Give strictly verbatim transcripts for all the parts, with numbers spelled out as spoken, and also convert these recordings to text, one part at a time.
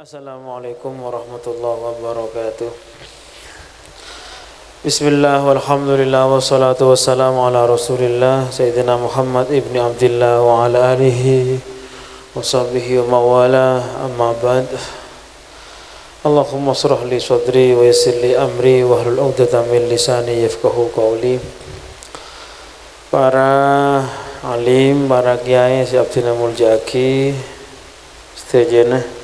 Assalamualaikum warahmatullahi wabarakatuh. Bismillah, walhamdulillah, wassalatu wassalamu ala rasulillah, Sayyidina Muhammad ibni Abdillah wa ala alihi wa sahbihi wa mawala, amma ba'd. Allahumma shrah li sadri wa yassir li amri wahlul uqdatam min lisani yafqahu qawli. Para alim, para kiai sè abdhina molja'aghi sadhâjâna.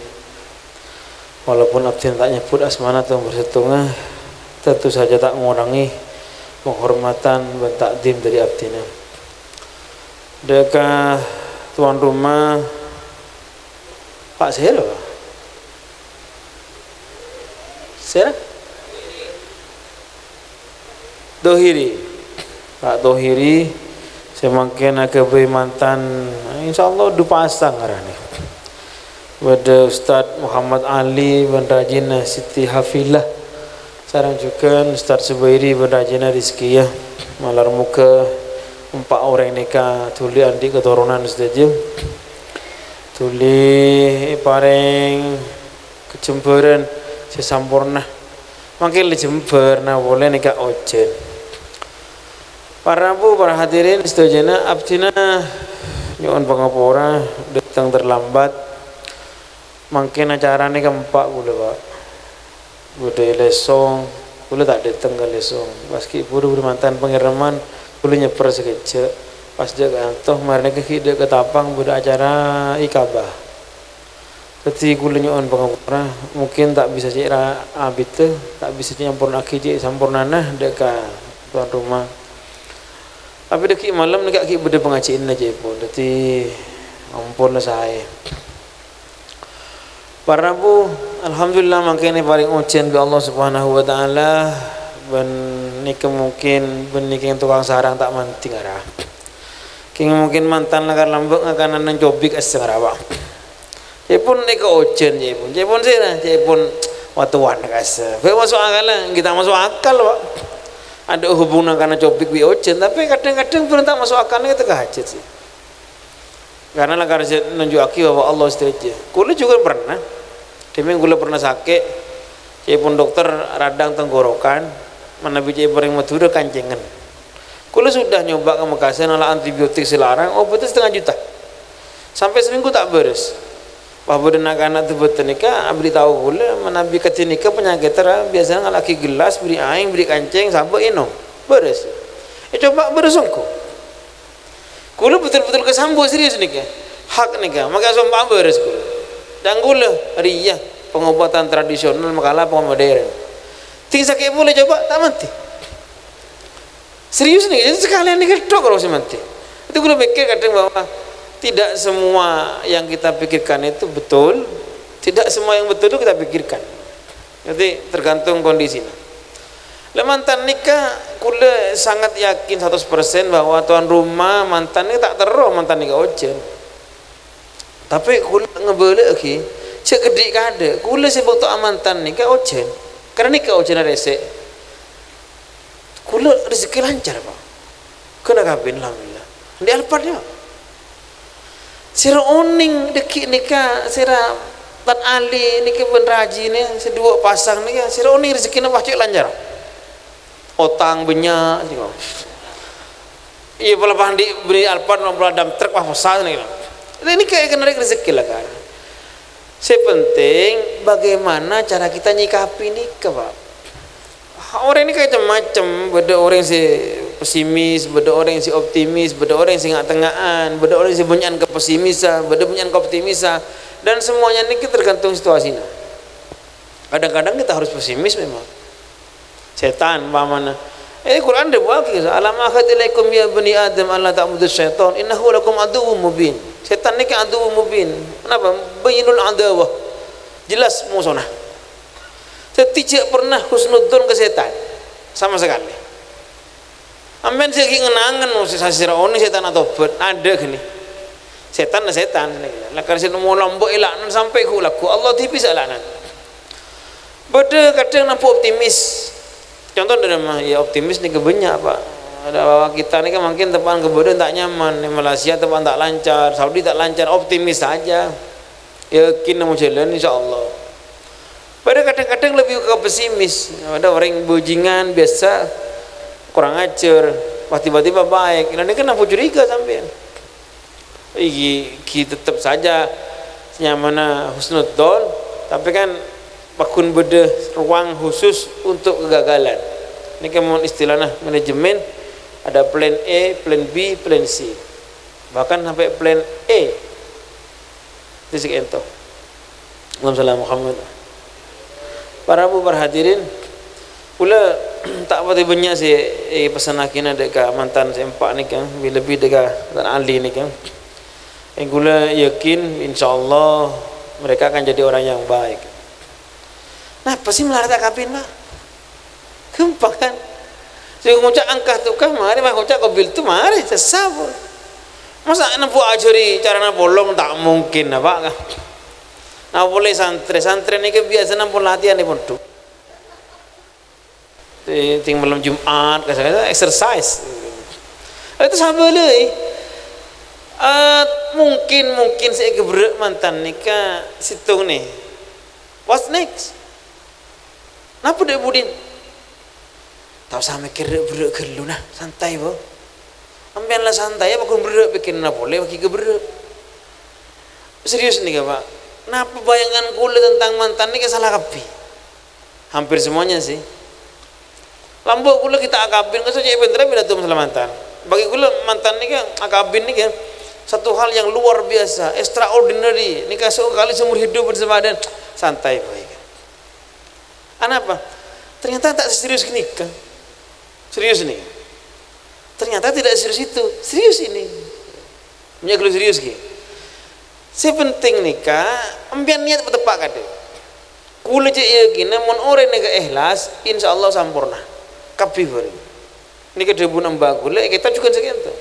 Walaupun abdhina ta' nyebbhut asmana tong-, bârsèttonga, tanto saja ta' ngorangè panghormatan bân ta'dhim dhâri abdhina. Dâ' ka tuan rumah, Pak sèra, Pak? Sèra? Dohiri. Pak Dohiri, sè mangkèn aghâbây mantan, insyaallah du pasang arana. Bâdâ Ustadz Muhammad Ali bân rajina Siti Hafilah, sareng jhughân Ustadz Zubairi bân rajina Rizkiyah. Malar moghâ empa' orèng nèka dhuli andi' katoronan sadhâjâ. Dhuli èparèng kajembhârân sè samporna. Mangkèn la jembhâr, na polè nèka ojhân. Para rabu, para hadirin sadhâjâna, abdhina nyo'on pangapora dâteng terlambat. Mangkèn acara nèka empa' kaulâ, Pak. Bâdâ è lèsong, kaulâ ta' dâteng ka lèsong. Pas ghi' buru-buru mantan pangèrèman, kaulâ nyèpper sakejjhâ'. Pas jhâ' kantos, marèna ghi' dâ' Ketapang bâdâ acara ikabah. Dhâddhi kaulâ nyo'on pangapora, mungkin ta' bisa cè' ra-, abiddhâ, ta' bisa cè' nyamporna'aghi cè' sampornana dâ' ka tuan rumah. Tapè dâgghi' malem nèka ghi' bâdâ pangajiânna ca'èpon, dhâddhi ampon la saè. Para rabu, alhamdulillah mangkèn èparèng ojhân bi' Allah Subhanahu wa Ta'ala, bân nèka mungkin bân nèka tokang sarang ta' manding ara. Kèng mungkin mantan lakar lambâ' ngakanan neng cobik essèng ara, Pak. Ca'èpon nèka ojhân, ca'èpon. Ca'èpon sèra, ca'èpon watowan kasa. Bhâi maso' akal, ngghi ta' maso' akal, Pak. Adâ' hubungan kana cobik bi' ojhân, tapè kadhâng-kadhâng bhender ta' maso' akal nèka teka hajat sih. Karena lakar sè nunju'aghi bahwa Allah sadhâjâ. Kaulâ jhughân pernah. Dhimèn kaulâ pernah sakè', ca'èpon dokter radhâng tenggorokan, manabi ca'èpon orèng Madhurâ kancèngan. Kaulâ sudah nyoba ka Mekasân, ala antibiotik sè larang, obhâddhâ setengah juta. Sampè' samènggu ta' bârâs. Wah, bâdâ na'-kana' dhâbâtâ nèka aberri' tao kaulâ, manabi kadhi nèka panyakèddhâ, ra, biyasana ngala'aghi gellas, bherri' aèng, bherri' kancèng, sabâ' ènom. Bârâs. Ècoba bârâs ongghu. Kaulâ betul-betul kasambu serius nèka. Hak nèka, maka sompa bârâs kaulâ. Dâ' kaulâ, rèya pengobatan tradisional makala pengobatan modern. Ting sakè' polè coba, ta' mandhi. Serius nèka, jadi sakalèyan nèka tok karo sè mandhi. Itu kaulâ mikir kadhâng bahwa tidak semua yang kita pikirkan itu betul, tidak semua yang betul itu kita pikirkan. Jadi tergantung kondisinya. Lah mantan nèka, kaulâ sangat yakin seratus persen bahwa tuan rumah mantan nèka ta' terro mantan nèka ojhân. Tapè kaulâ ngabâlâ'aghi, jhâ' ghâdhi' kadâ', kaulâ sè bâkto amantan nèka ojhân. Karena nèka ojhânna rèsè'. Kaulâ rejhekkè lancar, Pak. Ghânna kabin, alhamdulillah. Andi' Alphard, ya. Sèra onèng dâgghi' nèka, sèra Tan Ali nèka bân rajina, sè duwâ' pasang nèka, sèra onèng rejhekkèna pajhât lancar. Otang bânnya', sènga'. Iyâ, pola pas andi' bânnè Alphard, pola dump truck, pas pèsa, sènga'. Nèka èkennèng rejhekkè la, kan. Sè penting, bagaimana cara kita nyikapi nèka, Pak. Orèng nèka cem-macem, bâdâ orèng sè pesimis, bâdâ orèng sè optimis, bâdâ orèng sè nga'-tengnga'an, bâdâ orèng sè bânnya'an kapesimisan, bâdâ bânnya'an kaoptimisan, dan semuanya nèka tergantung situasina. Kadang-kadang kita harus pesimis memang. Sètan, umpamana. Eh, Quran dhâbuwâghi, "Alam ahad ilaikum ya bani Adam alla ta'budus syaitan, innahu lakum aduwwum mubin." Sètan nèka aduwwum mubin. Kenapa? Bayyinul adawah. Jelas mosona. Dhâddhi, jhâ' pernah husnudzon ka sètan. Sama sekali. Sampèyan sè ghi' ngen-angen, oh, sè sasèra onèng sètan atobhât, adâ' ghâni. Sètan, sètan. Lakar sè nomo lambâ' èlaknat sampè' ghu-lagghu. Allah dhibi' sè èlaknat. Bâdâ kadhâng nampa optimis. Conto dâri ma-, ya, optimis nèka bânnya', Pak. Ada kita nèka mungkin teppa'an kabâdâ'ân ta' nyaman. Di Malaysia teppa'an ta' lancar, Saudi ta' lancar, optimis saja. Yakin nèmo jhâlân, insyaallah. Padahal kadhâng-kadhâng lebbi ka pesimis. Ada orang bajingan biasa, kurang ajar, wah, tiba-tiba baik. Nah, ini kan apa curiga sampeyan? Iki, iki tetep saja nyamana husnudzon, tapi kan paggun bâdâ ruang khusus untuk kegagalan. Ini kan mon istilahnya manajemen, ada plan A, plan B, plan C. Bahkan sampai plan E. Itu sih ento. Allahumma shalli ala Muhammad. Para bu, para hadirin, kaulâ ta' patè bânnya' sè èpessennaghi dâ' ka mantan sè empa' nèka, lebbi-lebbi dâ' ka mantan ahli nèka. Yang kaulâ yakin, insyaallah, mereka akan jadi orang yang baik. Napa sih malarat akabin, Pak? Ghâmpang, kan? Sè ngoca' engkah tukah marè, mah ngoca' qabiltu marè, sè sapa? Masa' nempo ajhâri carana polong? Ta' mungkin, apa? Nah, polè santrè, santrè nèka biyasa nampo latihan è pondhuk. Ting-, ting malem Jumat, kadhâng-kadhâng exercise. Itu sabâlâi. Eh, mungkin, mungkin sè èghâbârâ' mantan nèka sèttong nè. What's next? Napa dâ' budina? Ta' osa mèkkèr bârâ' ghâllu, nah, santai, bo. Sampèyan la santai, apa ghun bârâ' pèkkèranna polè, bâgi ka bârâ'. Serius nèka, Pak. Napa bayangan kaulâ tentang mantan nèka sala kabbhi? Hampir semuanya, sih. Lambâ' kaulâ ghi' ta' akabin, kassa' cè' pènterra pidato masalah mantan. Bâgi kaulâ mantan nèka, akabin nèka, satu hal yang luar biasa, extraordinary. Nèka sekali seumur hidup bân sapadâna, santai bae. Anapa? Ternyata ta' serius ghânèka. Serius ini. Ternyata tidak serius itu. Serius ini. Mènta ghâllu serius ghi. Sè penting nèka, empèyan niat pateppa' kadhi. Kaulâ cè' yakinna mon orèng nèka ikhlas, insyaallah samporna. Kabbhi bhâreng. Nèka dhâbuna emba kaulâ, è kètab jhughân sakènto.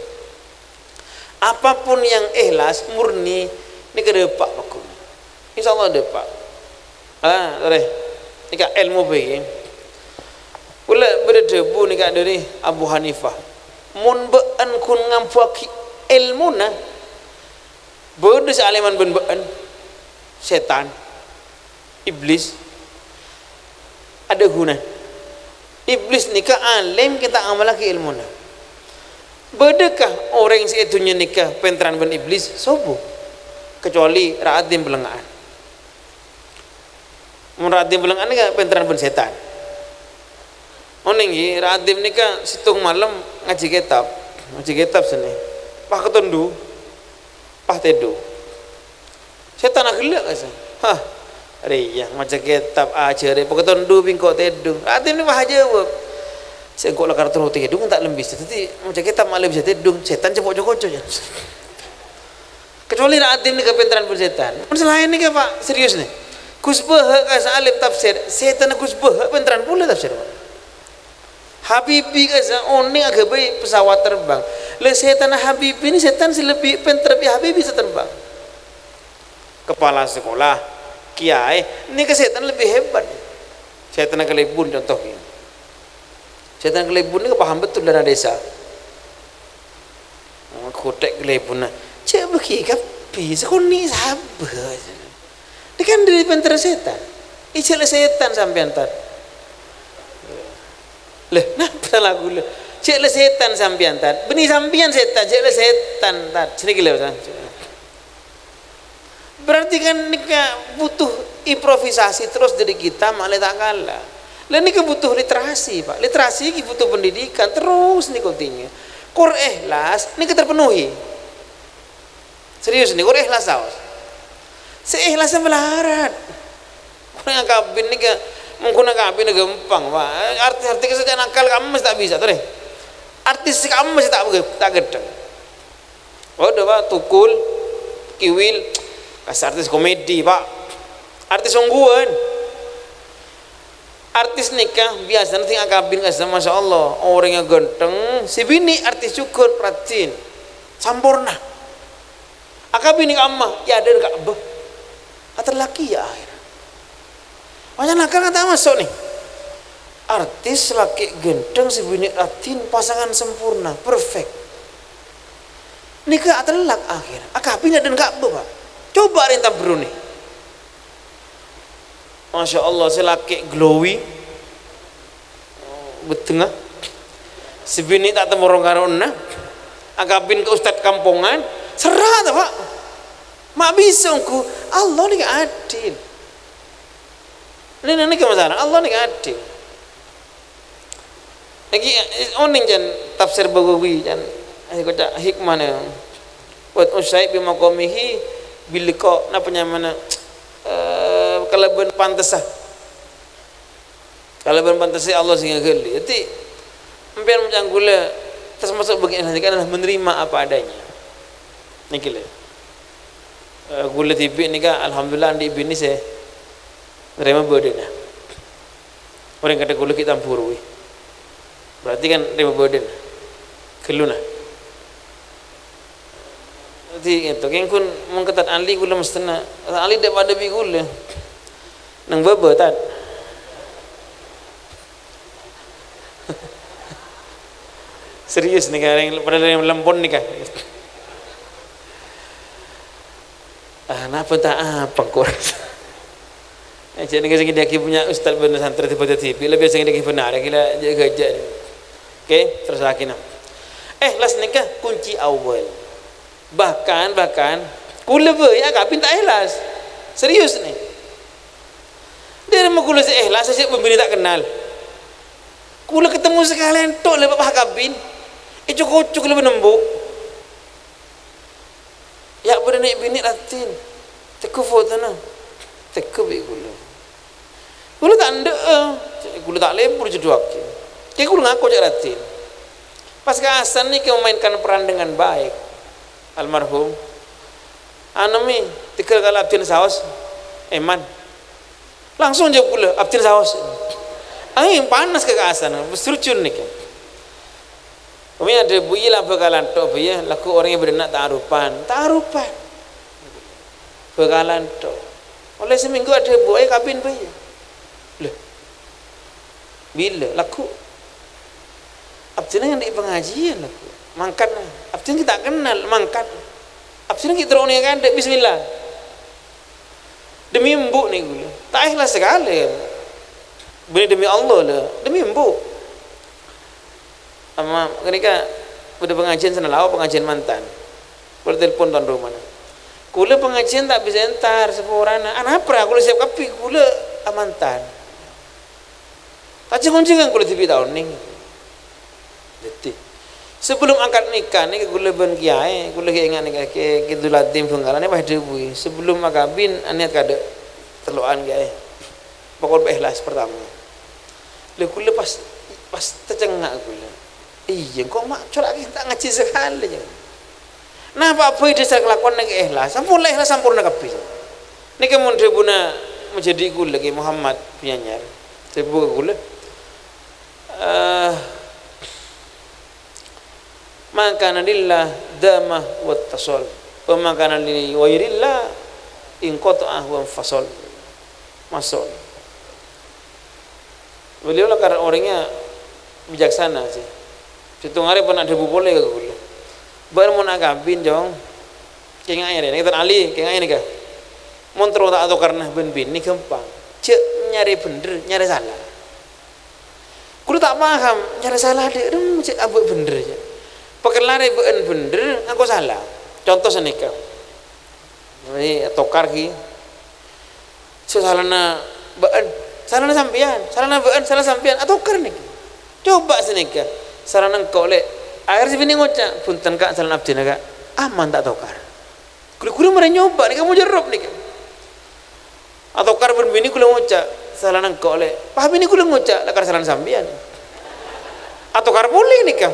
Apapun yang ikhlas, murni, nèka dâpa' paggun. Insyaallah dâpa'. Ah, torè. Nèka èlmo bhâi. Kaulâ bâdâ dhâbu nèka dâri Abu Hanifah. Mon bâ'ân ghun ngambuwâghi èlmona, bâdâ sè alèman bân bâ'ân, sètan. Iblis. Adâ' ghuna. Iblis nèka alèm kèng ta' ngamallaghi èlmona. Bâdâkah orèng sè è dhunnya nèka pènterran bân Iblis? Sobu. Kecuali Ra'adim Bâlânga'an. Mon Ra'adim Bâlânga'an nèka pènterran bân sètan. Onèng, ghi, Ra'adim nèka sèttong malem ngajhi kètab. Ngajhi kètab sènè. Pas katondhu. Pas tèdung. Sètanna ghellâ', kassa'. Hah, rèya maca kètab ajhârâ, pakatondhu bi' engko' tèdung. Ra'adim nèka pas ajâwâb. Sèngko' lakar terro tèdung, ta' lem bisa. Dhâddhi maca kètab ma' lem bisa tèdung. Sètan cè' po'-cokoco', ya. Kecuali Ra'adim nèka pènterran bân sètan. Mon sè laèn nèka, Pak, serius, nè. Gus Baha' kassa' alèm tafsir. Sètanna Gus Baha' pènterran polè tafsir, Pak. Habibi kassa' onèng aghâbây pesawat terbang. Lha, sètanna Habibi nè sètan sè lebbi pènter bi' Habibi sè terbang. Kepala sekolah, kiyaè, nèka sètan lebbi hebat. Sètanna kalèbun contoh, ghi. Sètanna kalèbun nèka paham betul dana desa. Oh, kothè' kalèbunna. Cè' bâgi kabbhi, sakonè' sabâ. Nèka kan dâri pènterra sètan. Ijâ la sètan sampèyan, Tad. Lè, napa salah kaulâ? Cè' la sètan sampèyan, Tad. Bânnè sampèyan sètan, cè' la sètan, Tad. Sanèka lè, Tad. Berarti kan nèka butuh improvisasi terus dâri kita, ma'lè ta' kala. Lah nèka butuh literasi, Pak. Literasi ghi butuh pendidikan terus nèka kontèngnga. Kor ikhlas, nèka terpenuhi. Serius nèka, kor ikhlas saos. Sè ikhlas sè malarat. Orèng akabin nèka, mongkon akabin ghâmpang, Pak. Artis-artis saja nakal ka emmas ta' bisa, torè. Artis ka emmas ta', ta' ghâddhâng. Waduh, Pak, tukul, kiwil, kassa' artis komedi, Pak. Artis ongghuwân. Artis nèka biyasana sè akabin kassa', masyaallah, orèngnga ghântheng, sè binè' artis jhughân, rajin, samporna. Akabin ka emma, ya, adâ'na Ka'bah. Atellak kèya akhèr. Pancèn akal kan ta' maso' nè. Artis lakè' ghântheng sè binè' rajin, pasangan sempurna, perfect. Nèka atellak akhèr. Akabin adâ'na Ka'bah, Pak. Coba rèng Tambrone. Masya Allah, sè lakè' glowing, beddhengnga. Sè binè' ta' temorong karonna, akabin ka ustad kampongan, serra ta, Pak? Ma' bisa ongghu, Allah nèka adil. Nè-, nè-, nèka masalah, Allah nèka adil. Lagi, eh, onèng, can, tafsir Baghawi, can, eh, koca' hikmahna. Wa usai bi maqamihi bil liqa, napa nyamana, eh, kalabân pantessa. Kalabân pantessa Allah sè ngaghâli. Dhâddhi, sampèyan mon ca'na kaulâ, termasuk bagian nèka adalah menerima apa adanya. Nèka lho. Eh, kaulâ dhibi' nèka, alhamdulillah, andi' binè sè narèma bâdâna. Orèng kadhâ' kaulâ ghi' tambhuruwi. Berarti kan narèma bâdâna. Ghâlluna. Dhâddhi, ènto, kèng ghun mon ka Tad Ali kaulâ mestèna. Tad Ali dâ' padâ bi' kaulâ. Neng bâbâ, Tad. Serius nèka, rèng, padahal rèng lempon nèka. Ah, napa ta' apa, kor? Eh, jhâ' nèka sè ngèdhingngaghi punya ustad bân santrè dhâbâ dhibi', la biyasa ngèdhingngaghi bhender, ghi la jhâ'-ghâjâ'. Oke, terrossaghi, nah. Ikhlas nèka kunci awal. Bahkan, bahkan, kaulâ bhâi akabin ta' ikhlas. Serius, nè. Dâri ma kaulâ sè ikhlas, sè bân binè ta' kennal. Kaulâ katemmo sakalèyan tok lè, Pak, akabin. Ècok-ocok lè bân embu'. Ya' bâdâ nè' binè' raddhin. Teggu fotona. Teggu bi' kaulâ. Kaulâ ta' endâ'â. Kaulâ ta' lebur jhudhuwâghi. Kè kaulâ ngako jhâ' raddhin. Pas Ka' Hasan nèka memainkan peran dengan baik. Almarhum. Anu, Mi, tèghâl kala abdhina saos. Èman. Langsung jawab kaulâ, "Abdhina saos." Angèn panas Ka' Hasan, bes rujun nèka. Umi adhâbu, "Iyâ la bhâkalan tok, bhâi, yâ. Lagghu' orèng bâdâna ta' aropan." "Ta' aropan." Bhâkalan tok. Ollè samingghu adhâbu, "Ayo kabin, bhâi, yâ." Lha. Bilâ? Lagghu'. Abdhina andi' pangajiân, lagghu'. Mangkat, nah. Abdhina ghi' ta' kennal, mangkat. Abdhina ghi' terro nèka kandhâ', bismillah. Demi embu' nèka kaulâ. Ta' ikhlas sakalè. Bânnè demi Allah, la. Demi embu'. Amma, ghânèka bâdâ pangajiân sanalao, pangajiân mantan. Kaulâ telpon tuan rumana. "Kaulâ pangajiân ta' bisa entar saporana. Anapa ra kaulâ siap kabbhi, kaulâ amantan." Ta' jhâng-onjhângan kaulâ dhibi' ta' onèng. Dhâddhi, sabellunna akad nikah nèka kaulâ bân kèyaè, kaulâ ghi' enga' nèka Kè-, Kè Duladim Bhângkalan nèka pas dhâbuwi, "Sabellunna akabin, anèyat kadhâ' tello'an, Kèyaè. Pokok ikhlas pertama." Lha kaulâ pas, pas tacengnga' kaulâ. Iyâ, engko' ma' cora' ghi' ta' ngajhi sakalè, jâ. Napa bhâi dhâsar kalakowan nèka ikhlas? Sampon la ikhlas, samporna kabbhi. Nèka mon dhâbuna majâdi' kaulâ Kè Muhammad Gianyar. Dhâbu ka kaulâ, eh, "Ma kana lillah dama wattasal, wa ma kana li ghairillah inqata'a wanfasal." Masuk. Beliau la karena orangnya bijaksana sih. Sèttong arè pernah dhâbu polè ka kaulâ. "Bâ'na mon akabin, Cong, kèngaè rè, nèka Tan Ali, kèngaè nèka. Mon terro ta' atokarna bân binè ghâmpang. Jhâ' nyarè bhendher, nyarè sala." Kaulâ ta' paham, nyarè sala dâ' remma jhâ' abâ' bhendher, jhâ'. Pakèr la rè bâ'ân bhendher, engko' sala. Conto sanèka. Ini tokar ghi. Sè salana bâ'ân, salana sampèyan, salana bâ'ân, salana sampèyan, atokar nèka. Coba sanèka, salana engko', Lè'. Akhèr sè binè ngoca', "Bhunten, Ka', salana abdhina, Ka'." Aman ta' tokar. Ghu-, ghu-, marè nyoba nèka, mujarrab nèka. Atokar bân binè kaulâ ngoca', "Salana engko', Lè'." Pas binè kaulâ ngoca', "Lakar salana sampèyan." Atokar polè nèka.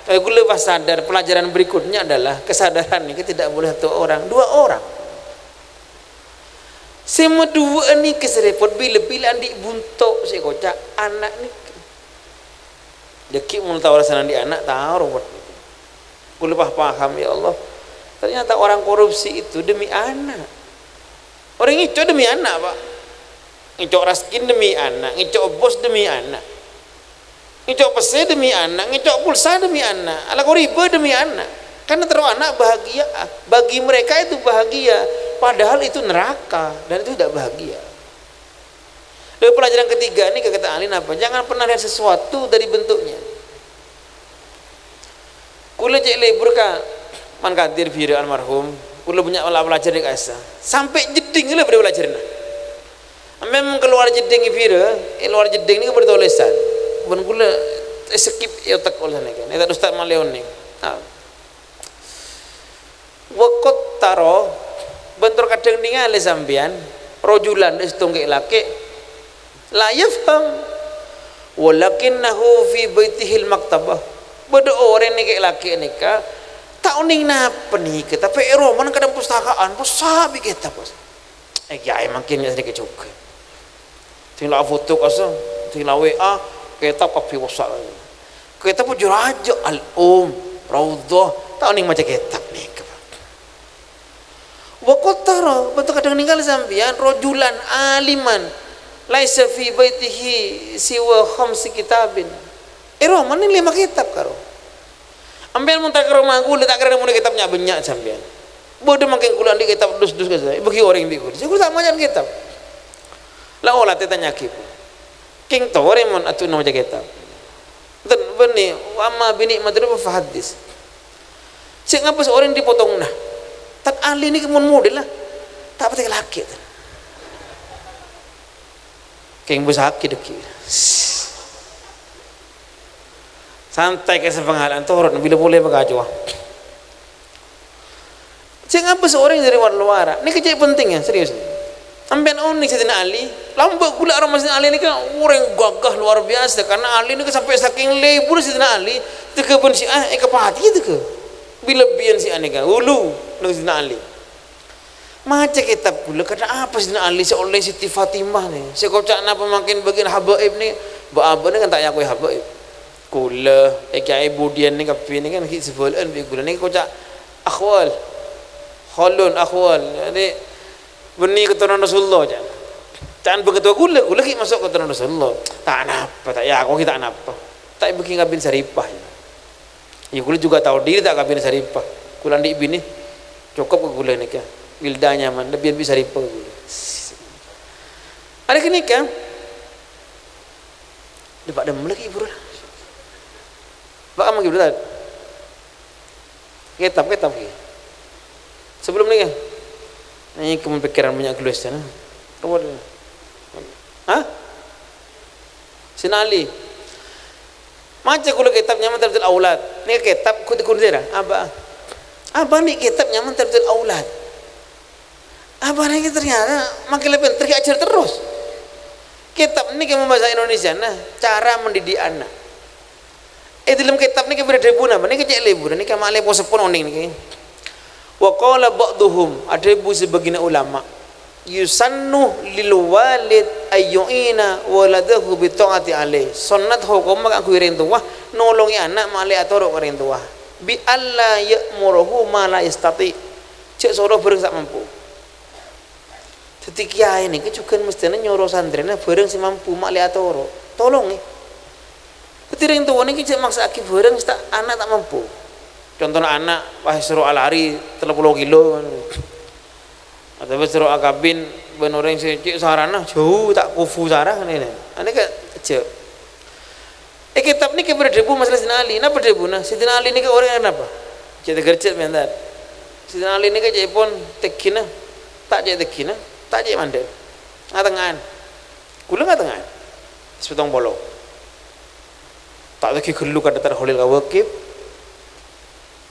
Tapi kaulâ pas sadar, pelajaran berikutnya adalah kesadaran nèka tidak boleh satu orang, dua orang. Sè maduwâ'ân nèka sè rèpot, bilâ-bilâ andi' bunto' sè èkoca' ana' nèka. Dhâggi' mon tao rassana andi' ana', tao rèpot. Kaulâ pas paham, ya Allah. Ternyata orang korupsi itu demi anak. Orèng ngèco' demi ana', Pak. Ngèco' raskin demi ana', ngèco' bos demi ana'. Ngèco' pèssè demi ana', ngèco' pulsa demi ana', alako riba demi ana'. Karena terro ana' bahagia, bagi mereka itu bahagia, padahal itu neraka dan itu tidak bahagia. Lalu pelajaran ketiga ini kata ahli napa? Jangan pernah lihat sesuatu dari bentuknya. Kula cek libur ka Man Kadir Bira almarhum, kula banyak pelajaran di kasa. Sampai jeding lah beliau pelajaran. Sampai keluar jeding Bira, eh, luar jeding ini bertulisan. Pun kula, eh, skip ya otak kula sana kan. Ini tak Ustaz Maleon nih. Nah. Wa qad tara, bân tor kadhâng nèngalè sampèyan, rajulan, dâ' sèttong kè'-lakè', la yafham, walakinnahu fi baitihil maktabah. Bâdâ orèng nè kè'-lakè' nèka ta' onèng napa nèka, tapè è romana kadhâng pustakaan, possa' bi' kètab, Bos. Eh, kèyaè mangkèn nèka jhughân. Sèng la foto kosong, sèng la W A, kètab kabbhi possa'. Kètab jâ-rajâ, Al-Um, Raudhah, ta' onèng maca kètab nèka, Pak. Wa qad tara, bâdâ kadhâng nèngalè sampèyan, rajulan aliman, laisa fi baitihi siwa khamsi kitabin. È romana lèma kètab karo. Sampèyan mon ta' ka roma kaulâ, ta' kèra nemmowa kètab nya-, bânnya' sampèyan. Bâdâ mangkèn kaulâ andi' kètab dus-dus kassa, èbâghi orèng bi' kaulâ. Sè kaulâ ta' maca kètab. La olatè tanya'aghi, kèng torè mon adu'na maca kètab. Enten bânnè, wa amma bi ni'mati rabbika fahaddits. Sè ngabâs orèng dâri pottonganna. Tan Ali nèka mon model la. Ta' patè lakè'. Kèng bâsaghi dhâggi'. Santai kè sapangalanan, torot bilâ polè pakacowa. Sè ngabâs orèng dâri war-lowara. Nèka cè' penting ya, serius. Sampèyan onèng Sayyidina Ali, lambâ' kaulâ aroma Sayyidina Ali nèka orèng gagah luar biasa, karena Ali nèka sampè' sakèng lebur Sayyidina Ali, tèghâ bân Syiah èkapatèyè tèghâ. Bilâ biyân Syiah nèka, ghulu neng Sayyidina Ali. Maca kètab kaulâ, kadhâng apa Sayyidina Ali sè ollè Siti Fatimah nè? Sè koca' napa mangkèn bâgiyân habaib nè? Bâ-abâ nè kan ta' èakoè habaib. Kaulâ, è kèyaè budiyân nè kabbhi nè kan ghi' sabâlâ'ân bi' kaulâ nè koca' akhwal. Khalun akhwal. Jadi, bânnè keturunan Rasulullah, ca'na. Ca'na bângatowa kaulâ, kaulâ ghi' maso' keturunan Rasulullah. Ta' napa, ta' èakoè ta' napa. Ta' èbâghi kabin saripah, ya. Ya, kaulâ juga tao diri ta' kabin saripah. Kaulâ andi' binè, cokop ka kaulâ nèka. Wilda nyaman, lebbiyan bi' saripah ka kaulâ. Arè ghânèka, dâpa' dâmma lagi, buru. Bâ' kamma ghi, Ustaz? Kètab, kètab ghi. Sebelum nèka. Nèka mon pikiran bânnya' ghâllu è sana. Apa dia? Hah? Sayyidina Ali. Maca kaulâ kètab nyamana Tarbiyatul Aulad. Nèka kètab ghun-, ghun-, dârâ, abâ. Abâ nè' kètab nyamana Tarbiyatul Aulad. Abâ nèka ternyata mangkèn la pènter ghi' ajhâr terros. Kètab nèka mon bhâsa Indonesiana, cara mendidik anak. È dâlem kètab nèka bâdâ dhâbuna, nèka cè' lebur, nèka ma'lè po-seppona onèng nèka. Wa qala ba'dhuhum, adhâbu sabâgiyânna ulama, "Yusannu lil walid ayyu'ina waladahu bi tha'ati alaih." Sonnat hokomma kaangghuy rèng towa nolongè ana' ma'lè atoro' ka rèng towa. "Bi alla ya'murahu ma la yastati'." Jhâ' soro bhâreng sa' mampu. Dhâddhi kèyaè nèka jhughân mesthèna nyoro santrèna bhâreng sè mampu ma'lè atoro'. Tolongè. Dhâddhi rèng towa nèka jhâ' maksa'aghi bhâreng sè ta', ana' ta' mampu. Contona ana' pas soro alari tello polo kilo. Otabâ soro akabin bân orèng sè cè' sarana jhâu ta' kufu sara nèka. Anèka jhâ'. È kètab nèka bâdâ dhâbu masalah Sayyidina Ali. Napa dhâbuna? Sayyidina Ali nèka orèng napa? Cè' tèghârjhât, bhender. Sayyidina Ali nèka cè'èpon tènggina, ta' cè' tènggina, ta' cè' mandhâr. Nga-tengnga'an. Kaulâ nga-tengnga'an. Sèttong polo. Ta' tèngghi ghâllu ka Dokter Kholil Kawakib.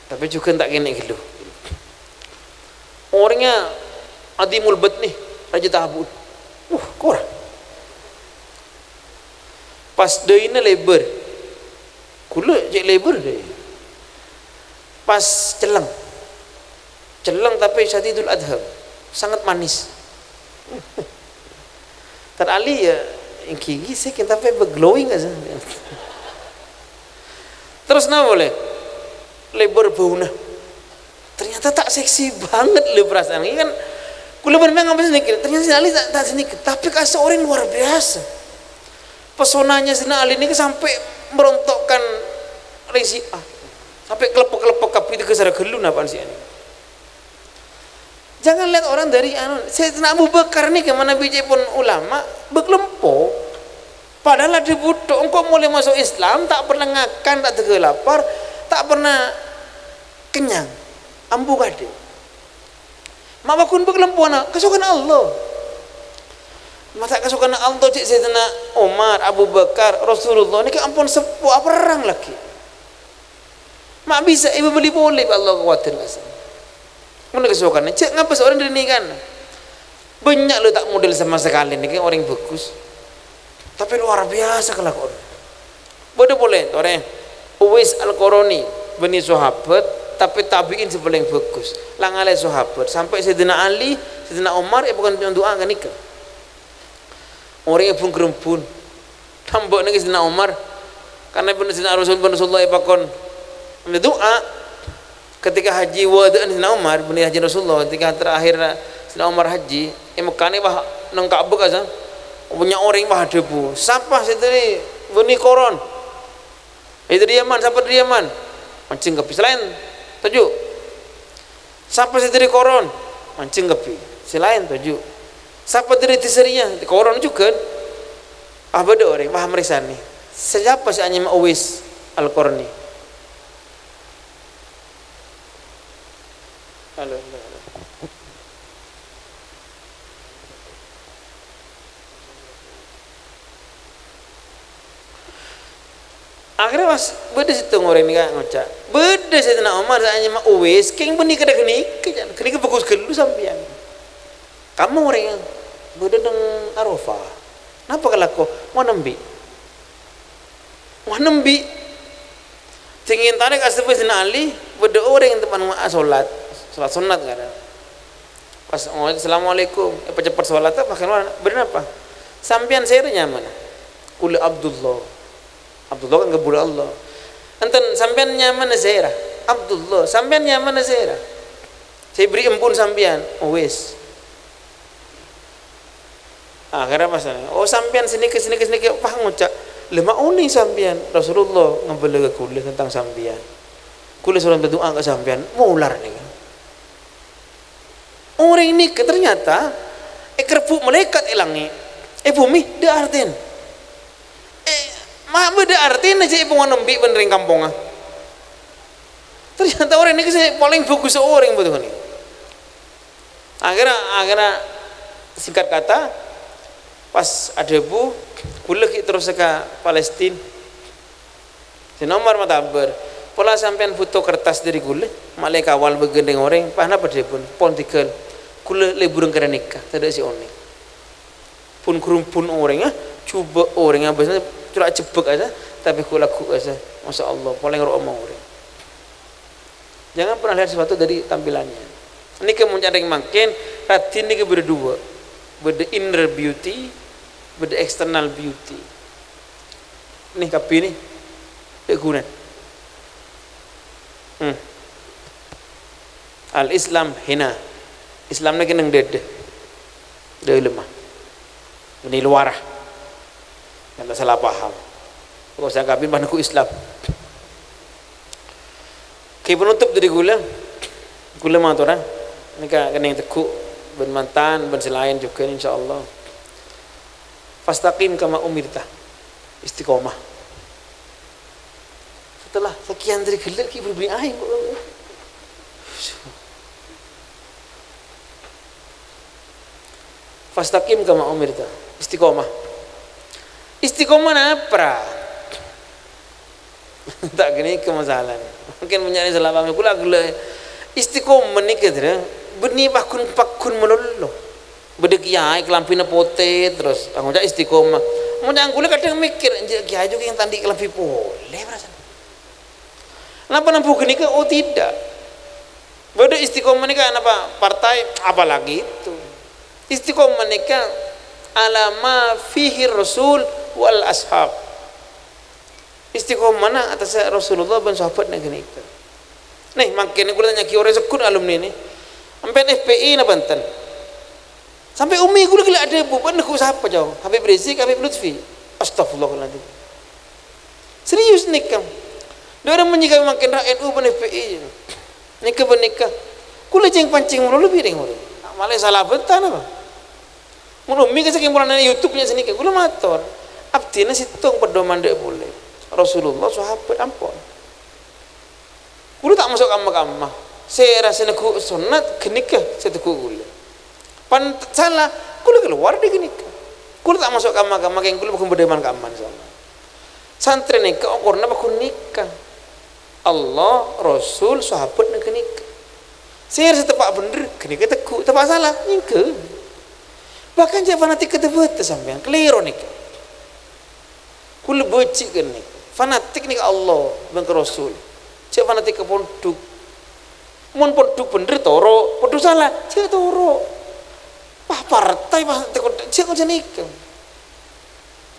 Tapè jhughân ta' kènè' ghâllu. Orèngnga adhimul batni, rajâ tabu'ân. Uh, kora. Pas dâina lèbâr. Kaulâ cè' lèbâr dâi. Pas celleng. Celleng tapè syadidul adham. Sangat manis. Tan Ali ya, èngghi-èngghi sè kèng tapè be-, glowing aja. Terros napa polè? Lèbâr bâuna. Ternyata ta' seksi banget lho perasaan. Ini kan, kaulâ bân mè' ngapa sè nèka? Ternyata Sayyidina Ali ta', ta' sè nèka. Tapè kassa orèng luar biasa. Pesonanya Sayyidina Ali nèka sampè' merontokkan rèng Syiah. Sampè' klepek-klepek kabbhi tèghâ sara ghâllu napa'an Syiah nèka. Jangan lihat orang dari anu, Sayyidina Abu Bakar nèka manabi ca'èpon ulama, bâk lempo. Padahal adhâbu tok, engko' molaè maso' Islam, ta' pernah ngakan, ta' dâgghâ lapar, ta' pernah kennyang. Ambu kadhi. Ma' paggun bâk lempona, kasokanna Allah. Masa' kasokanna Allah cè' Sayyidina Umar, Abu Bakar, Rasulullah nèka ampon seppo aperrang lagi. Ma' bisa èbâbâli polè bi' Allah kakowadhân, Mas. Mon kasokanna, jhâ' ngabâs orèng dhâri nèkana. Bânnya' lo ta' model sama sakalè nèka orèng bhâghus. Tapè lowar biyasa kalakowanna. Bâdâ polè, torè, Uwais Al-Qarani, bânnè sahabat, tapè tabi'in sè palèng bhâghus. La ngalè sahabat, sampè' Sayyidina Ali, Sayyidina Umar èpakon du'a ghânèka. Orèng èbhun-grembhun. Tambâ nèka Sayyidina Umar. Karna bân Sayyidina Rasul bân Rasulullah èpakon du'a. Ketika haji wada'an Sayyidina Umar, bânnè haji Rasulullah, ketika terakhir Sayyidina Umar haji, è Mekkah nèka, wah, neng Ka'bah kasa. Bânnya' orèng, wah, adhâbu, "Sapa sè dhâri bânnè Qarani?" "Dhâri Yaman, sapa dhâri Yaman?" Manjheng kabbhi. "Sè laèn, toju'." "Sapa sè dhâri Qarani?" Manjheng kabbhi. "Sè laèn, toju'." "Sapa dhâri Tisariya?" Qarani jhughân. Ah, bâdâ orèng, wah, marèksanè. "Sapa sè anyama Uwais Al-Qarani?" Halo, halo, halo. Akhirnya pas bâdâ sèttong orèng nèka ngoca', "Bâdâ Sayyidina Umar sè anyama Uwais, kèng bânnè kadhâ' ghânèka, jhâ' ghânèka bhâghus ghâllu sampèyan. Kamma orèngnga bâdâ neng Arafah. Napa kalako? Mon embi'." Wah, nembi'. Sè ngèntarè ka Sayyidina Ali, bâdâ orèng teppa'na ma' asolat, solat sunnat kan. Pas ngoca', "Assalamualaikum," èpaceppet solat, pas kalowar, "Bâdâ napa?" "Sampèyan sèra nyamana?" "Kaulâ Abdullah." Abdullah kan kabulâ Allah. "Enten, sampèyan nyamana sèra?" "Abdullah." "Sampèyan nyamana sèra?" "Sè èberri' empon sampèyan." "Oh, wis." Akhirnya pas, "Oh, sampèyan sè nèka, sè nèka, sè nèka." Wah, ngoca', "Lha, ma' onèng sampèyan?" "Rasulullah ngabâlâ ka kaulâ tentang sampèyan. Kaulâ soro berdoa ka sampèyan, molar nèka." Orèng nèka ternyata èkarebbhu' malaèkat è langngè', è bhumè dâ' artèna. Eh, ma' bâdâ artèna jhâ' èpongana embi' bân rèng kampongnga. Ternyata orèng nèka sè palèng bhâghus orèng, bhunten. Akhirnya, akhirnya, singkat kata, pas adhâbu, "Kaulâ ghi' terrosa ka Palestina." Sayyidina Umar matabâr, "Pola sampèyan bhuto kertas dâri kaulâ, ma' lè kawal bâgiyân rèng orèng, pas napa dhâbuna?" "Pon tèghâl, kaulâ lèburân ka rènèka, tadâ' sè onèng." Pon-grumpon orèngnga, jhubâ' orèngnga, bâsana cora' jhebbhâk kasa, tapè ghu'-lagghu' kasa. Masya Allah, palèng ro'oma orèng. Jangan pernah lihat sesuatu dari tampilannya. Nèka mon ca'na rèng mangkèn, raddhin nèka bâdâ duwâ'. Bâdâ inner beauty, bâdâ external beauty. Nè kabbhi nè, dâ' ghuna. Hmm. Al-Islam hina. Islam nèka neng dâdâ. Dâlemma. Bânnè lowarra. Jhâ' ta' sala paham. Kok sè kabbhi pas neggu' Islam. Ghi' penutup dâri kaulâ. Kaulâ matora. Nèka kennèng tegghu' bân mantan, bân sè laèn jhughân, insyaallah. "Fastaqim kama umirta." Istiqomah. Setelah sekian hari ghellâ' ghi' bâri' aèng kok. "Fastaqim kama umirta." Istiqomah. Istiqomah napa, ra? Ta' ghânèka masalana. Mungkin bânnya' sè sala paham. Kaulâ ghellâ' istiqomah nèka, Dra, bânnè paggun-paggun malolo. Bâdâ kèyaè kalambhina potè, terros ngoca' istiqomah. Mon ca'na kaulâ kadhâng mèkkèr, "Enjâ' kèyaè jhughân ta' andi' kalambhi polè, parasana." Napa nambu ghânèka? Oh, tidak. Bâdâ istiqomah nèka napa partai, apalagi itu. Istiqomah nèka ala ma fihi Rasul wal ashab. Istiqomana attas Rasulullah bân sahabat nèka ghânèka. Nè, mangkèn kaulâ tanya'aghi orèng segghut alumni nè. Sampèyan F P I napa bhunten? Sampè' ummè kaulâ ghellâ' adhâbu, bân neggu' sapa, jhâ'? Habib Rizik, Habib Lutfi. Astagfirullahaladzim. Serius nèka. Dâ' orèng mènyèka mangkèn ra N U bân F P I. Nèka bân nèka. Kaulâ cèng-pancèng malolo bi' rèng orèng. Malè sala bhântana, Pak. Mon Ummi kan sakèng polana YouTube-nya sanèka, kaulâ mator, abdhina sèttong pedoman dâ' polè. Rasulullah, sahabat, ampon. Kaulâ ta' maso' kamma-kamma. Sè rasa neggu' sonnat, ghânèka sè teggu' kaulâ. Pan sala, kaulâ kalowar dâri ghânèka. Kaulâ ta' maso' kamma-kamma, kèng kaulâ paggun pedoman kamma, insyaallah. Santrè nèka okorna paggun nèka. Allah, Rasul, sahabat nèka nèka. Sè rasa teppa' bhendher, ghânèka teggu', teppa' sala, èngghâ. Bahkan jhâ' fanatik ka Tabatta sampèyan, kalèro nèka. Kaulâ bâji' ghânèka. Fanatik nèka Allah bân ka Rasul. Jhâ' fanatik ka pondhuk. Mon pondhuk bhendher, toro'. Pondhuk sala, jhâ' toro'. Wah, partai, wah, teko-, jhâ' ngoca' nèka.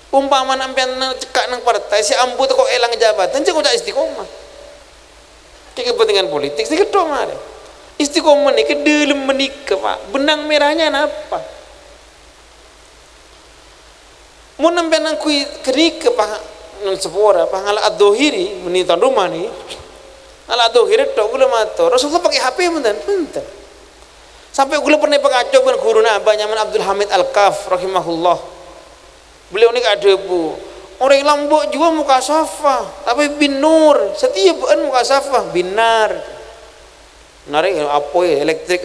Ompamana sampèyan nang-, cekka' nang partai, sè ambu tako' èlang jabatan, jhâ' ngoca' istiqomah. Kè kepentingan politik, sè ghâtto marè. Istiqomah nèka dâlem panèka, Pak. Benang merahnya napa? Mon sampèyan ngangghuy ghânèka, Pak, nang sapora, Pak, ngala' adh-dhahiri, mènè ton roma nè. Ngala' adh-dhahiri tok, kaulâ mator, Rasulullah pakè H P bhunten? Bhunten. Sampè' kaulâ pernah èpakaco bân ghuruna abâ' nyamana Abdul Hamid Al-Kaf, rahimahullah. Beliau nèka adhâbu, "Orèng lambâ' jiyâ mukasafah, tapè bin nur, satèya bâ'ân mukasafah, binar." Narè apoy, elektrik.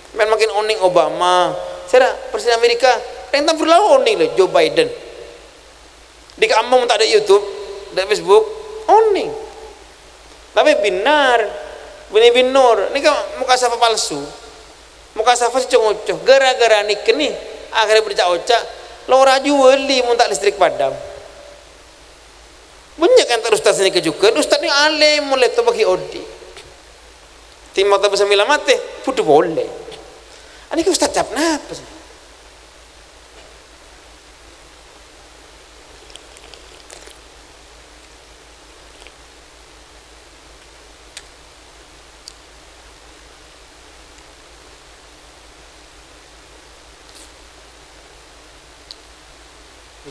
Sampèyan makin onèng Obama. Sèra, Presiden Amerika, rèng tambur lao onèng lho, Joe Biden. Dika' ampon mon ta' ada YouTube, ada Facebook, onèng. Tapè binar, bânnè bin nur, nèka mukasafah palsu. Mukasafah sè co-ngoco. Gara-gara nèka nè, akhèrra bâdâ ca'-oca', "Lora juwâli mon ta' listrik padam." Bânnya' kan ta' ustad sè nèka jhughân, ustad nè alèm, mon lèto paghi' odi'. Timma ta' bisa mèla matè, budhu polè. Anèka ustad cap napa sè?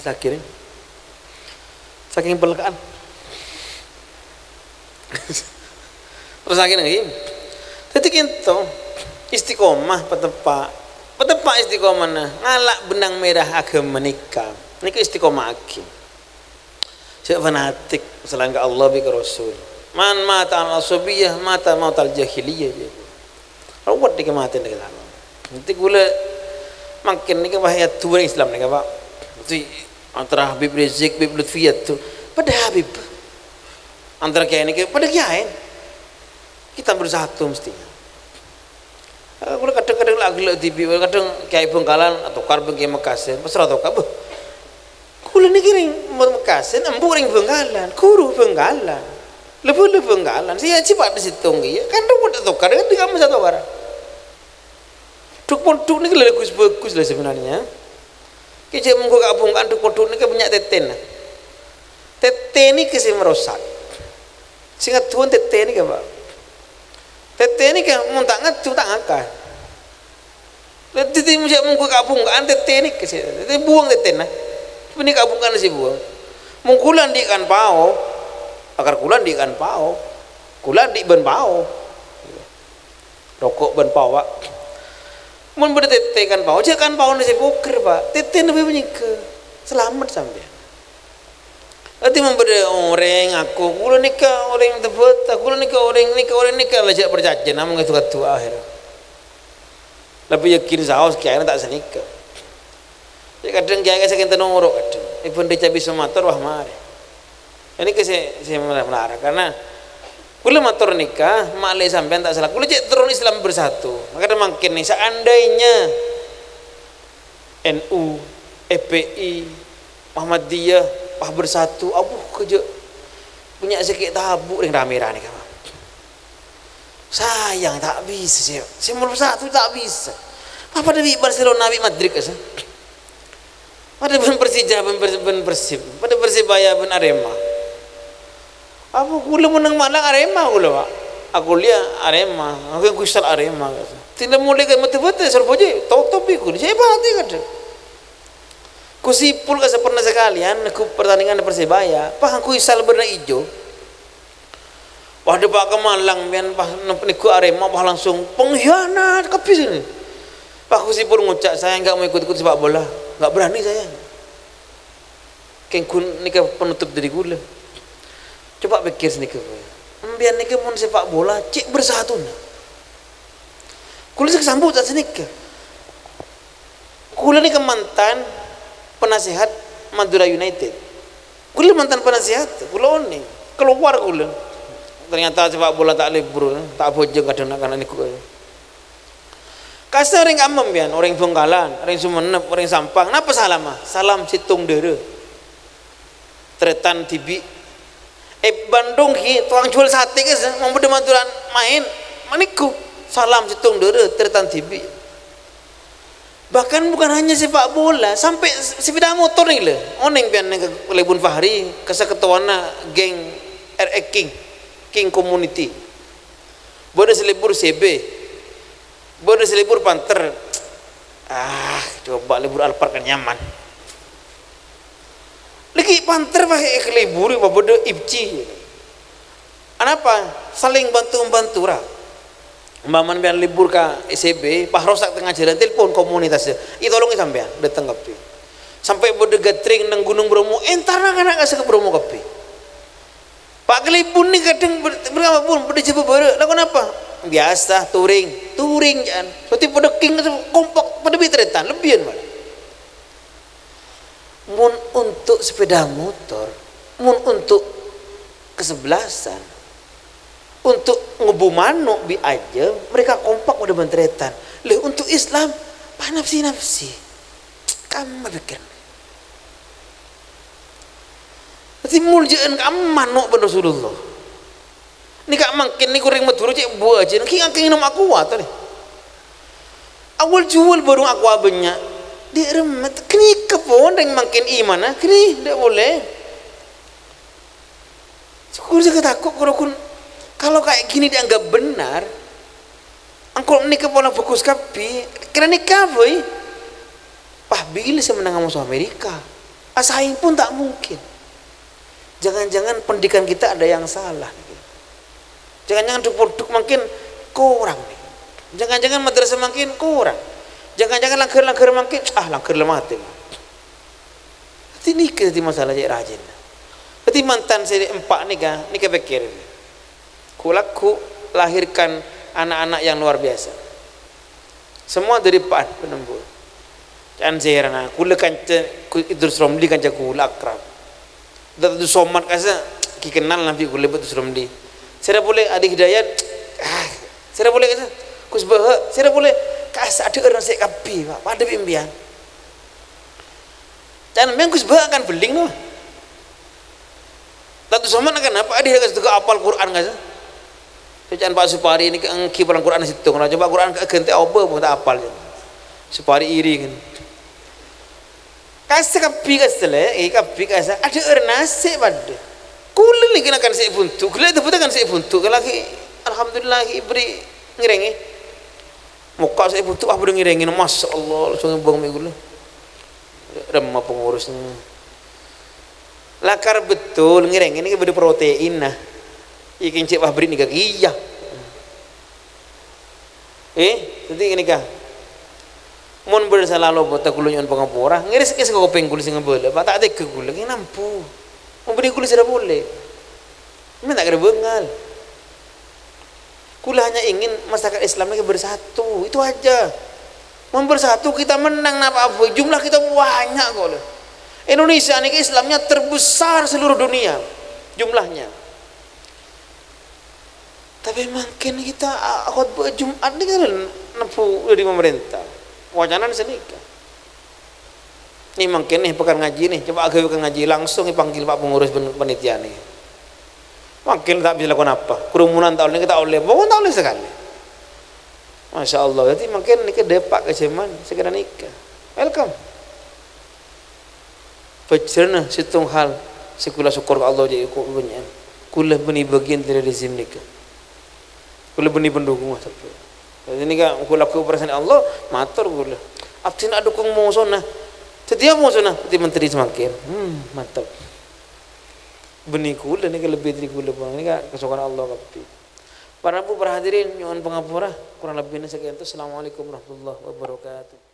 Sakèng, sakèng pelleka'an. Terros sakèng lagi. Dhâddhi kènto istiqomah pateppa'. Pateppa' istiqomahna ngala' benang merah aghâma nèka. Nèka istiqomah aghi. Jhâ' fanatik, salaèn ka Allah bi' ka Rasul. "Man mata 'alal 'asabiyah, mata mautal jahiliyah," jâ. Rowet nèka matèna nèka. Dhâddhi kaulâ mangkèn nèka wah èaduwâ Islam nèka, Pak. Dhâddhi antara Habib Rizik, Habib Lutfi, yâ, padâ Habib. Antara kèyaè nèka padâ kèyaè. Kita bersatu mestinya. Eh, kaulâ kadhâng-kadhâng la ghellâ' dhibi', kadhâng Kèyaè Bhângkalan atokar bân Kèyaè Mekkasèn, pas ra tokar, bâh. Kaulâ nèkè rèng Mekkasèn, embu' rèng Bhângkalan, ghuru Bhângkalan. Lèbâ-lèbâ Bhângkalan, sè ajhi padâ sèttong kèya, kan rowet atokar, kan dhi' kamma sè atokar. Dhuk-pondhuk nèkè la ghus-bhâghus la sebenarnya. Kèya jhâ' mongghu ka' bhungka'an dhuk-pondhuk nèkè bânnya' tètèna. Tètè nèkè sè marosak. Sè ngaddhuwân tètè nèkè, Pak. Tètè nèkè mon ta' ngaddhu, ta' ngakar. Dhâddhi mon jhâ' mongghu ka' bhungka'an tètè nèkè sè, tètè buwâng tètèna. Bânnè ka' bhungka'anna sè buwâng. Mon kaulâ andi' kan pao, akar kaulâ andi' kan pao. Kaulâ andi' bân pao. Roko' bân pao, Pak. Mon bâdâ tètè kan pao, jhâ' kan paona sè pokèr, Pak. Tètèna bhâi panèka. Salamet sampèyan. Dhâddhi mon bâdâ orèng ngako, "Kaulâ nèka orèng Tabatta, kaulâ nèka orèng nèka, orèng nèka," la jhâ' parcajâ, namong èdu-kadhu akhèr. Lebbi yakin saos kèyaèna ta' sanèka. Jhâ' kadhâng kèyaè sakèng ta' noro' kadhâng. Èbân dhâ' cabis mator, wah marè. Ini ke sè, sè melara, karena kaulâ mator nèka, ma'lè sampèyan ta' sala. Kaulâ cè' terro Islam bersatu. Maka mangkèn nè, seandainya N U, F P I, Muhammadiyah, pas bersatu, abuh, kèjhâ' bânnya' sè kè' tabu' rèng ramè-ramè nèka, Pak. Sayang, ta' bisa, sè, sè mon bersatu ta' bisa. Pas padâ bi' Barcelona, bi' Madrid, kasa. Padâ bân Persija, bân Pers-, bân Persib. Padâ Persebaya, bân Arema. Apa kaulâ mon neng Malang Arema kaulâ, Pak. Aku liya Arema, aku yang kusal Arema, kasa. Tidak mulai ke Madrid, Surabaya, totop iku. Saya pati kadhâng. Gus Ipul, kasa, pernah sekalian neggu' pertandingan Persebaya, pas aku isal berna ijo. Wah, dâpa' ka Malang, mèyan pas nep-, neggu' Arema, wah, langsung pengkhianat kabbhi sini. Pak Husi pon ngoca', "Saya nggak mau ikut-ikut sepak bola. Nggak berani saya." Kèng ghun nèka penutup dâri kaulâ. Coba pèkkèr sanèka, kowe. Empèyan nèka mon sepak bola, cè' bersatuna. Kaulâ sè kasambut sanèka. Kaulâ nèka mantan penasehat Madura United. Kaulâ mantan penasehat, kaulâ onèng. Kalowar kaulâ. Ternyata sepak bola ta' lebur, ta' abhâjâng kadhâng na'-kana' nèko. Kasè orèng Kamem, yâ, orèng Bhângkalan, orèng Sumenep, orèng Sampang. Napa salama? Salam sèttong dârâ. Tarètan dhibi'. È Bandung ghi, tokang juwâl satè, kas, mon bâdâ Maduran maèn, manèko. Salam sèttong dârâ, tarètan dhibi'. Bahkan bukan hanya sepak bola, sampè' sepeda motor nèka, lho. Onèng pèyan nèng ka Kalèbun Fahri, ka sakettowanna geng R X King, King Community. Bâdâ sè lebur C B. Bâdâ sè lebur Panther. Ah, coba lebur Alphard kan nyaman. Lagi Panther pakai kelebur, apa bâdâ Ipci. Anapa? Saling bantu-membantu, ra. Umpamana sampèyan lebur ka S C B, pas rosak tengah jalan, telepon komunitas, "Ih, tolongin sampèyan, dateng kabbhi." Sampè' bâdâ gathering neng Gunung Bromo, entar na'-kana' ka Bromo kabbhi. Pak Kalèbun nèka kadhâng ber-, berapa pun, bâdâ jhâ' bâbârâ'. Lah, kenapa? Biasa, touring. Touring, jhâ'ân. Berarti padâ king, kompak, padâ bi' tarètan, lebbiyân malah. Mon untuk sepeda motor, mon untuk kesebelasan, untuk ngebu mano' bi' ajâm, mereka kompak padâ bân tarètan. Lha, untuk Islam, panafsi-nafsi. Kamma pèkkèr. Dhâddhi moljâ'ân ka mano' bân Rasulullah. Nèka mangkèn nèko orèng Madhurâ cè' buwâjân, ghi' ngangkèng nèm akowat, nè. Awal juwâl bârung akowa bânnya'. Dhi' remmet, ghânèka pon rèng mangkèn imanna, ghânè, dâ' polè. Sokor sè tako' karo ghun, kalau kayak gini dianggap benar, engko' nèka pola bhâghus kabbhi, kèra nèka, boy. Wah, bilâ sè mennang moso Amerika? Asaing pun tak mungkin. Jangan-jangan pendidikan kita ada yang salah, nèka. Jangan-jangan duk-ponduk mangkèn korang, nèka. Jangan-jangan madrasah mangkèn korang. Jangan-jangan langghâr-langghâr mangkèn, ah, langghâr la matè. Dhâddhi nèka dhâddhi masalah cè' rajina. Dhâddhi mantan sè empa' nèka, nèka pèkkèr. Ghu-lagghu lahirkan anak-anak yang luar biasa. Semua dâri eppa'na, penembu. Can sèrana, kaulâ kanca, ku-, Idrus Romli kanca kaulâ akrab. Abdus Somad kasa, ghi' kennal nabi kaulâ Abdus Romli. Sèra polè Adi Hidayat, ah, sèra polè kasa, Gus Baha, sèra polè kasa adhâ'âr nasè' kabbhi, Pak. Padâ bi' empèyan. Can mèng Gus Baha kan beling, no. Abdus Somad kan apa? Adhi ka seduka apal Quran, kan? Cocaan Pak Supari ini enggi palang Quran sèttong, nah, coba Quran ka-, ganti apa, pun tak apal, ya. Supari iri, kan? Kasa kabbhi kasa lè, eh, kabbhi kasa, adhâ'âr nasè' padâ. Kaulâ nèka kan sè buntu, ghellâ' dâbbuta kan sè buntu, lagi, alhamdulillah, èbri ngèrèngè. Mokka' sè buntu, ah, padâ ngèrèngè, masya Allah, langsung ngembang mè' kaulâ. Remma pengurusnya. Lakar betul, ngèrèngè nèka bâdâ proteinna. Iki cè' wah bâri' nèka kèya. Eh, dhâddhi ghânèka. Mon bâdâ sala lopot, kaulâ nyo'on pangapora. Ngèrès-ngèrès ka kopèng kaulâ sè ngabâlâ, Pak, ta' tegghâ kaulâ, ngènambu. Mon bâdâ kaulâ sèra polè. Mè' ta' kèra bângal. Kaulâ hanya ingin masyarakat Islam ini bersatu, itu aja. Mau bersatu kita menang, napa apa? Jumlah kita banyak kok, loh. Indonesia ini Islamnya terbesar seluruh dunia jumlahnya. Tapi mangkèn kita, ah, khotbah Jumat ini kan nembu dâri pemerintah. Wacana sanèka. Nè mangkèn nè, pekan ngaji nè, coba aghâbây pekan ngaji, langsung èpanggil Pak Pengurus pen-, panitia nè. Mangkèn ta' bisa lakon apa, kerumunan ta' ollè, ta' ollè, pokokna ta' ollè sakalè. Masya Allah, dhâddhi mangkèn nèka dâpa' ka jhâman, sakalè nèka. Welcome. Bâjrâna sèttong hal sè kaulâ sokkor ka Allah jhâ' ko-, bânnya'an. Kaulâ bânnè bâgiyân dâri rejim nèka. Kaulâ bânnè pendukung, Mas. Jadi nèka, kaulâ lagghu' parasaan Allah, mator kaulâ. Abdhina adukung mosona. Dhâddhi apa mosona? Dhâddhi menteri samangkèn. Hmm, mantep. Bânnè kaulâ nèka lebbi dâri kaulâ, Bang. Nèka kasokanna Allah kabbhi. Para bu, para hadirin, nyo'on pangapora. Kurang lebbina saka'ento. Assalamualaikum warahmatullahi wabarakatuh.